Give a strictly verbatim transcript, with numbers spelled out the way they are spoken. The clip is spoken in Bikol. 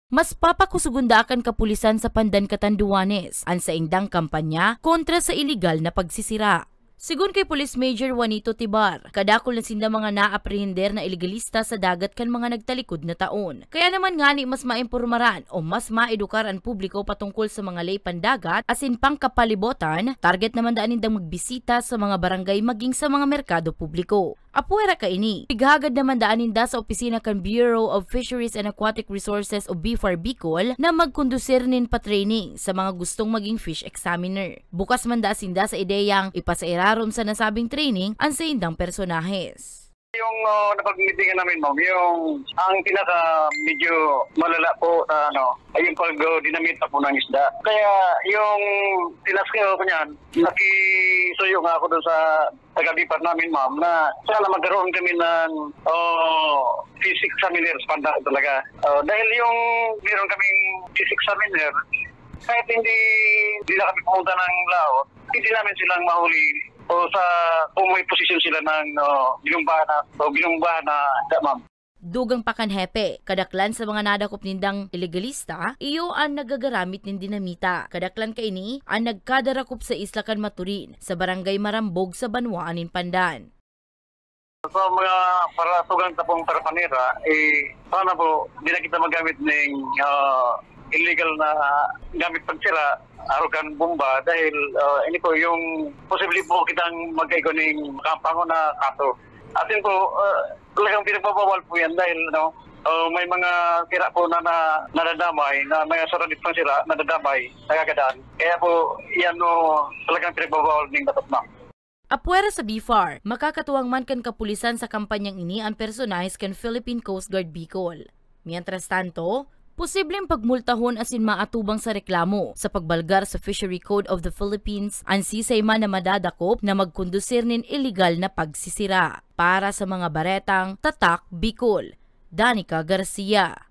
Mas papakusugon daa kan kapulisan sa Pandan Catanduanes an saindang kampanya kontra sa iligal na pagsisira. Sigon kay Police Major Juanito Tibar, kadakul na sinda mga naaprehender na ilegalista sa dagat kan mga nagtalikod na taon. Kaya naman ngani mas maimpormaran o mas maedukar an publiko patungkol sa mga ley pandagat asin pangkapalibotan, target naman daan nindang magbisita sa mga barangay maging sa mga merkado publiko. Apwera kaini, pighagad naman daan ninda sa opisina kan Bureau of Fisheries and Aquatic Resources o BFAR Bicol na magkondusir nin pa-training sa mga gustong maging fish examiner. Bukas man daa sinda sa ideyang ipasairarom sa nasabing training an saindang personahes. Yung uh, napag-meetingan namin, ma'am, yung ang pinaka medyo malala po na ano, ay yung pag-dinamita po ng isda. Kaya yung tinas ko niyan, nakisuyo nga ako doon sa taga-BFAR namin, ma'am, na sana magkaroon kami ng uh, fish examiners panda talaga. Uh, dahil yung meron kaming fish examiner, kahit hindi, hindi na kami pumunta ng laot, hindi namin silang mahuli o sa kung may posisyon sila ng uh, binumbahan na o binumbahan na isda, ma'am. Dugang pa kan hepe, kadaklan sa mga nadakop nindang ilegalista, iyo an nagagaramit nin dinamita. Kadaklan kaini an nagkadarakop sa isla kan Maturin, sa barangay Marambog sa banwaan nin Pandan. Sa mga paratugang tapong parapanera, eh, sana po di na kita magamit ning uh, illegal na gamit pagsira, arog kan bomba, dahil uh, ini po yung posible po kitang magkaigo ning kampang na kaso. Atin po, uh, talagang pinagbabawal po yan dahil ano, uh, may mga sira po na, na nadadamay, na may sarangit pang sira, nadadamay, nagagadaan. Kaya po, yan o talagang pinagbabawal ning dapat, ma'am. Apwera sa BFAR, makakatuwang man kan kapulisan sa kampanyang ini an personahes kan Philippine Coast Guard Bicol. Mientras tanto, posibleng pagmultahon asin maatubang sa reklamo sa pagbalgar sa Fishery Code of the Philippines an sisay man na madadakop na magkondusir nin iligal na pagsisira. Para sa mga baretang Tatak Bicol, Danica Garcia.